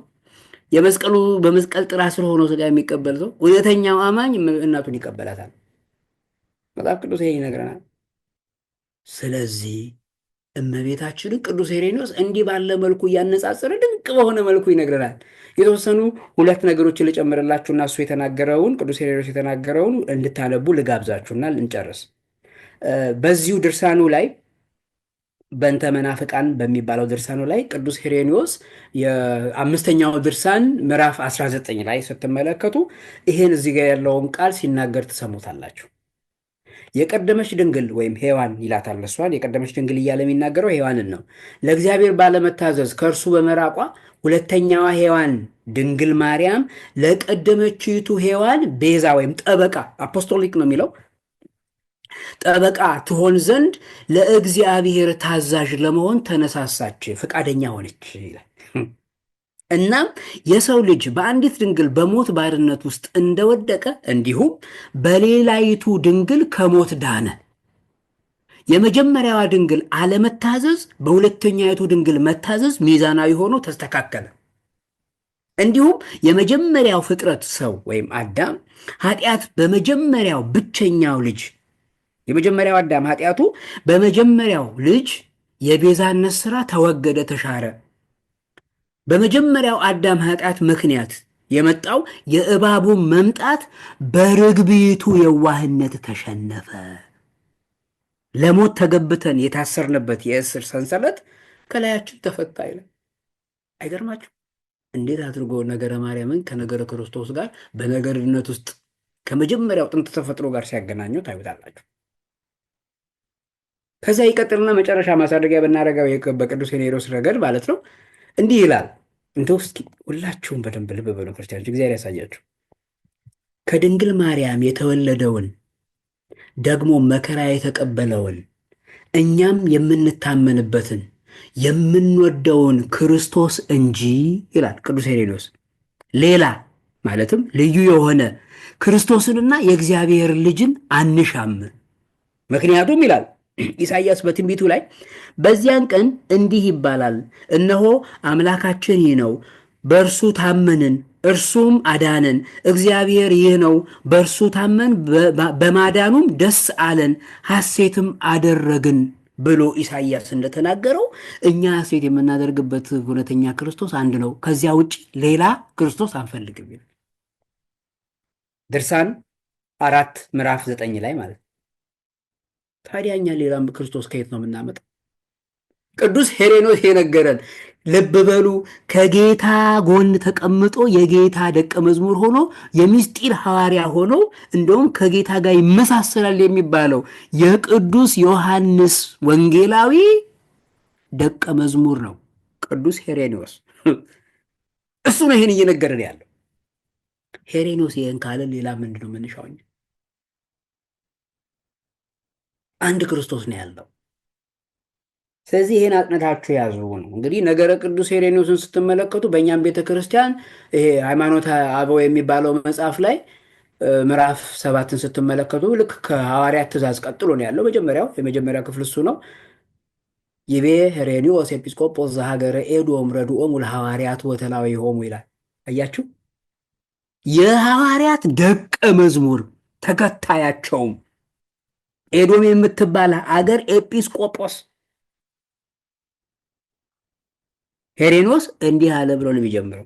የመስቀሉ በመስቀል ጥላ ስር ሆኖ ስጋ የሚቀበል ሰው እውነተኛው አማኝ እናቱን ይቀበላታል። መጽሐፍ ቅዱስ ይሄን ይነግረናል። ስለዚህ እመቤታችንን ቅዱስ ሄሬኔዎስ እንዲህ ባለ መልኩ እያነጻጸረ ድንቅ በሆነ መልኩ ይነግረናል። የተወሰኑ ሁለት ነገሮችን ልጨምርላችሁና እሱ የተናገረውን ቅዱስ ሄሬኔዎስ የተናገረውን እንድታነቡ ልጋብዛችሁና እንጨርስ። በዚሁ ድርሳኑ ላይ በእንተ መናፍቃን በሚባለው ድርሳኑ ላይ ቅዱስ ሄሬኔዎስ የአምስተኛው ድርሳን ምዕራፍ 19 ላይ ስትመለከቱ ይሄን እዚህ ጋር ያለውን ቃል ሲናገር ትሰሙታላችሁ። የቀደመች ድንግል ወይም ሔዋን ይላታል። እሷን የቀደመች ድንግል እያለ የሚናገረው ሔዋንን ነው። ለእግዚአብሔር ባለመታዘዝ ከእርሱ በመራቋ ሁለተኛዋ ሔዋን ድንግል ማርያም ለቀደመችይቱ ሔዋን ቤዛ ወይም ጠበቃ apostolic ነው የሚለው ጠበቃ ትሆን ዘንድ ለእግዚአብሔር ታዛዥ ለመሆን ተነሳሳች፣ ፈቃደኛ ሆነች ይላል። እናም የሰው ልጅ በአንዲት ድንግል በሞት ባርነት ውስጥ እንደወደቀ እንዲሁም በሌላይቱ ድንግል ከሞት ዳነ። የመጀመሪያዋ ድንግል አለመታዘዝ በሁለተኛይቱ ድንግል መታዘዝ ሚዛናዊ ሆኖ ተስተካከለ። እንዲሁም የመጀመሪያው ፍጥረት ሰው ወይም አዳም ኃጢአት በመጀመሪያው ብቸኛው ልጅ የመጀመሪያው አዳም ኃጢአቱ በመጀመሪያው ልጅ የቤዛነት ስራ ተወገደ፣ ተሻረ። በመጀመሪያው አዳም ኃጢአት ምክንያት የመጣው የእባቡ መምጣት በርግቢቱ የዋህነት ተሸነፈ። ለሞት ተገብተን የታሰርንበት የእስር ሰንሰለት ከላያችን ተፈታ ይላል። አይገርማችሁ? እንዴት አድርጎ ነገረ ማርያምን ከነገረ ክርስቶስ ጋር በነገርነት ውስጥ ከመጀመሪያው ጥንት ተፈጥሮ ጋር ሲያገናኙ ታዩታላችሁ። ከዚያ ይቀጥልና መጨረሻ ማሳደጊያ ብናደርገው በቅዱስ ሄሬኔዎስ ረገድ ማለት ነው እንዲህ ይላል። እንደው እስኪ ሁላችሁም በደንብ ልብ በሉ ክርስቲያኖች፣ እግዚአብሔር ያሳያችሁ። ከድንግል ማርያም የተወለደውን ደግሞ መከራ የተቀበለውን እኛም የምንታመንበትን የምንወደውን ክርስቶስ እንጂ ይላል ቅዱስ ሄሬኔዎስ። ሌላ ማለትም ልዩ የሆነ ክርስቶስንና የእግዚአብሔር ልጅን አንሻም። ምክንያቱም ይላል ኢሳይያስ በትንቢቱ ላይ በዚያን ቀን እንዲህ ይባላል፣ እነሆ አምላካችን ይህ ነው፣ በእርሱ ታመንን፣ እርሱም አዳነን። እግዚአብሔር ይህ ነው፣ በእርሱ ታመን፣ በማዳኑም ደስ አለን፣ ሐሴትም አደረግን ብሎ ኢሳይያስ እንደተናገረው እኛ ሐሴት የምናደርግበት እውነተኛ ክርስቶስ አንድ ነው፣ ከዚያ ውጭ ሌላ ክርስቶስ አንፈልግም ይላል። ድርሳን 4 ምዕራፍ 9 ላይ ማለት ነው። ታዲያ እኛ ሌላም ክርስቶስ ከየት ነው የምናመጣው? ቅዱስ ሄሬኔዎስ የነገረን ልብ በሉ፣ ከጌታ ጎን ተቀምጦ የጌታ ደቀ መዝሙር ሆኖ የሚስጢር ሐዋርያ ሆኖ እንደውም ከጌታ ጋር ይመሳሰላል የሚባለው የቅዱስ ዮሐንስ ወንጌላዊ ደቀ መዝሙር ነው ቅዱስ ሄሬኔዎስ። እሱ ነው ይሄን እየነገረን ያለው። ሄሬኔዎስ ይሄን ካለ ሌላ ምንድን ነው የምንሻው? አንድ ክርስቶስ ነው ያለው። ስለዚህ ይሄን አጥንታችሁ ያዙ ነው። እንግዲህ ነገረ ቅዱስ ሄሬኔዎስን ስትመለከቱ በእኛም ቤተክርስቲያን ይሄ ሃይማኖተ አበው የሚባለው መጽሐፍ ላይ ምዕራፍ 7 ስትመለከቱ ልክ ከሐዋርያት ትእዛዝ ቀጥሎ ነው ያለው። የመጀመሪያው ክፍል እሱ ነው። ይቤ ሄሬኔዎስ ኤጲስቆጶስ ዘሀገረ ኤዶም ረድኦሙ ለሐዋርያት ወተላዊሆሙ ይላል። አያችሁ፣ የሐዋርያት ደቀ መዝሙር ተከታያቸውም ኤዶም የምትባል አገር ኤጲስቆጶስ ሄሬኔዎስ እንዲህ አለ ብሎ ነው የሚጀምረው።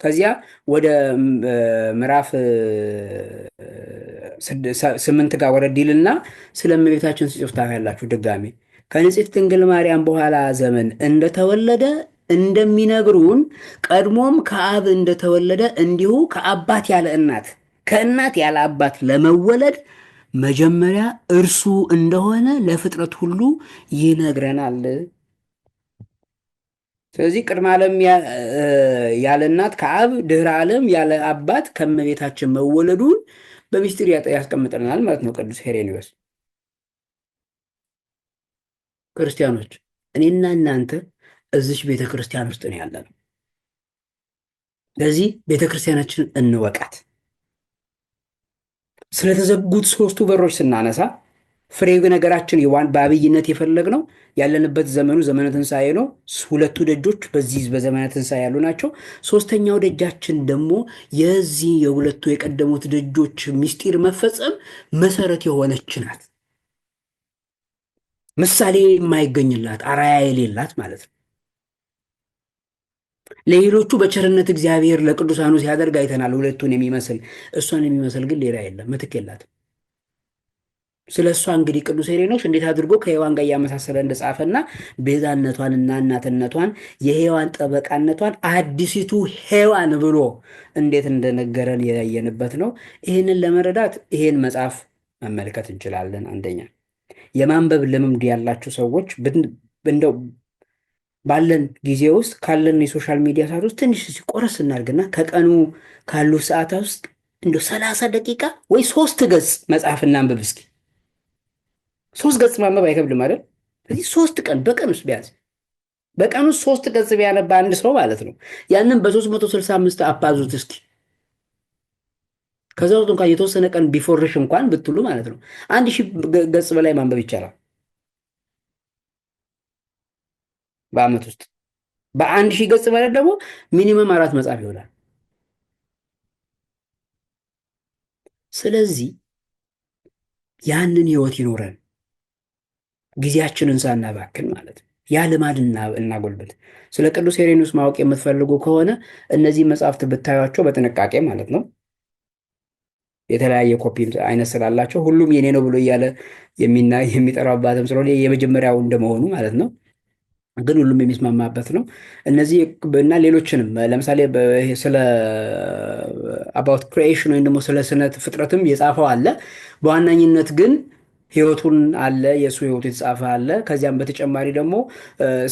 ከዚያ ወደ ምዕራፍ 8 ጋር ወረድ ይልና ስለ እመቤታችን ሲጽፍ ታያላችሁ። ድጋሜ ከንጽሕት ድንግል ማርያም በኋላ ዘመን እንደተወለደ እንደሚነግሩን ቀድሞም ከአብ እንደተወለደ እንዲሁ ከአባት ያለ እናት ከእናት ያለ አባት ለመወለድ መጀመሪያ እርሱ እንደሆነ ለፍጥረት ሁሉ ይነግረናል። ስለዚህ ቅድመ ዓለም ያለ እናት ከአብ ድህረ ዓለም ያለ አባት ከእመቤታችን መወለዱን በሚስጢር ያስቀምጥልናል ማለት ነው ቅዱስ ሄሬኔዎስ። ክርስቲያኖች እኔና እናንተ እዚች ቤተክርስቲያን ውስጥ ነው ያለነው። ስለዚህ ቤተክርስቲያናችንን እንወቃት። ስለተዘጉት ሶስቱ በሮች ስናነሳ ፍሬ ነገራችን በአብይነት የፈለግነው ያለንበት ዘመኑ ዘመነ ትንሣኤ ነው። ሁለቱ ደጆች በዚህ በዘመነ ትንሣኤ ያሉ ናቸው። ሶስተኛው ደጃችን ደግሞ የዚህ የሁለቱ የቀደሙት ደጆች ምስጢር መፈጸም መሰረት የሆነች ናት። ምሳሌ የማይገኝላት አርአያ የሌላት ማለት ነው። ለሌሎቹ በቸርነት እግዚአብሔር ለቅዱሳኑ ሲያደርግ አይተናል። ሁለቱን የሚመስል እሷን የሚመስል ግን ሌላ የለም፣ ምትክ የላትም። ስለ እሷ እንግዲህ ቅዱስ ሄሬኔዎስ እንዴት አድርጎ ከሔዋን ጋር እያመሳሰለ እንደጻፈና ቤዛነቷንና እናትነቷን የሔዋን ጠበቃነቷን አዲሲቱ ሔዋን ብሎ እንዴት እንደነገረን ያየንበት ነው። ይህንን ለመረዳት ይህን መጽሐፍ መመልከት እንችላለን። አንደኛ የማንበብ ልምድ ያላችሁ ሰዎች እንደው ባለን ጊዜ ውስጥ ካለን የ social media ሰዓት ውስጥ ትንሽ ቆረስ እናድርግና ከቀኑ ካሉ ሰዓታት ውስጥ እንደው 30 ደቂቃ ወይ 3 ገጽ መጽሐፍ እናንብብ እስኪ። 3 ገጽ ማንበብ አይከብድም አይደል? ስለዚህ 3 ቀን በቀን ውስጥ ቢያንስ በቀን ውስጥ 3 ገጽ ቢያነባ አንድ ሰው ማለት ነው። ያንን በ365 አባዙት እስኪ። ከዛ ውስጥ እንኳን የተወሰነ ቀን ቢፎርሽ እንኳን ብትሉ ማለት ነው 1000 ገጽ በላይ ማንበብ ይቻላል በአመት ውስጥ። በ1000 ገጽ ማለት ደግሞ minimum 4 መጽሐፍ ይሆናል። ስለዚህ ያንን ህይወት ይኖረን ጊዜያችንን ሳናባክን ማለት ነው። ያ ልማድ እናጎልበት። ስለ ቅዱስ ሄሬኔዎስ ማወቅ የምትፈልጉ ከሆነ እነዚህ መጽሐፍት ብታዩቸው በጥንቃቄ ማለት ነው። የተለያየ ኮፒ አይነት ስላላቸው ሁሉም የኔ ነው ብሎ እያለ የሚጠራባትም ስለሆነ የመጀመሪያው እንደመሆኑ ማለት ነው። ግን ሁሉም የሚስማማበት ነው። እነዚህ እና ሌሎችንም ለምሳሌ ስለ about creation ወይም ደግሞ ስለ ስነ ፍጥረትም የጻፈው አለ። በዋነኝነት ግን ህይወቱን አለ፣ የሱ ህይወቱ የተጻፈ አለ። ከዚያም በተጨማሪ ደግሞ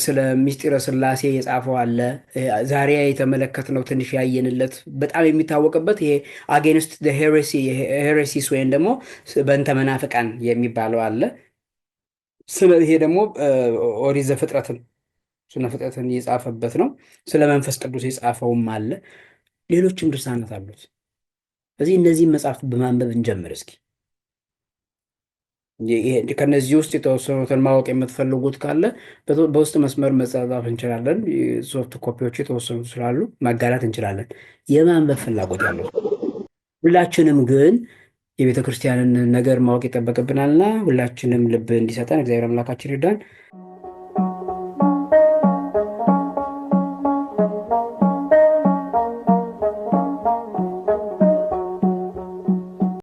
ስለ ሚስጢረ ስላሴ የጻፈው አለ። ዛሬ የተመለከትነው ትንሽ ያየንለት በጣም የሚታወቅበት ይሄ against the heresies ወይም ደግሞ በእንተ መናፍቃን የሚባለው አለ። ስለ ይሄ ደግሞ ኦሪት ዘፍጥረትን ስነ ፍጥረትን የጻፈበት ነው። ስለ መንፈስ ቅዱስ የጻፈውም አለ። ሌሎችም ድርሳናት አሉት። ስለዚህ እነዚህን መጽሐፍት በማንበብ እንጀምር እስኪ። ከነዚህ ውስጥ የተወሰኑትን ማወቅ የምትፈልጉት ካለ በውስጥ መስመር መጻጻፍ እንችላለን። Soft copy ዎች የተወሰኑት ስላሉ ማጋራት እንችላለን። የማንበብ ፍላጎት ያለው ሁላችንም ግን የቤተ ክርስቲያንን ነገር ማወቅ ይጠበቅብናልና ሁላችንም ልብ እንዲሰጠን እግዚአብሔር አምላካችን ይርዳን።